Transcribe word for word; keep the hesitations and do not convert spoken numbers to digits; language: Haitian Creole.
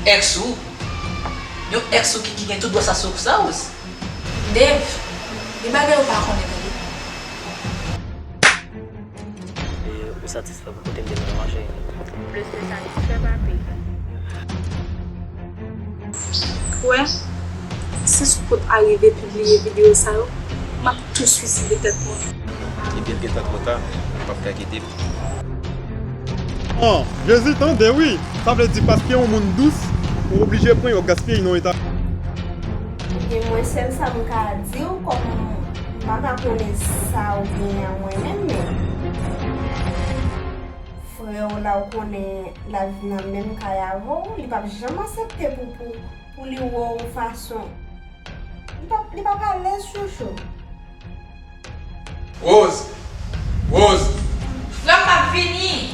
Ex ou? Yon ex ou ki, ki gen tout dwa sa sou sa, Rose? Dave, gen bagay ou pa konnen, tande. E ou satisfè pou kote m te mennen w a, cheri? Plis ke satisfè, papi. Ou wè, si Scout arive pibliye videyo sa yo, m ap tou swiside tèt mwen. Ebyen, l gentan twò ta, ou p ap ka kite m. An, Jezi tande wi! Sa vle di paske yon moun dous, ou oblije pran yo gaspiye nan yon eta. Ebyen, mwen, sèl sa m ka di w, kòm m pa ka konnen sa ou genyen a mwen menm, men frè w la, ou konnen l ap viv nan menm kay avè w, li p ap janm aksepte pou, pou, pou li wè w fason. Li p ap, li p ap alèz, chouchou. Rose! Rose! Frè m, m ap vini!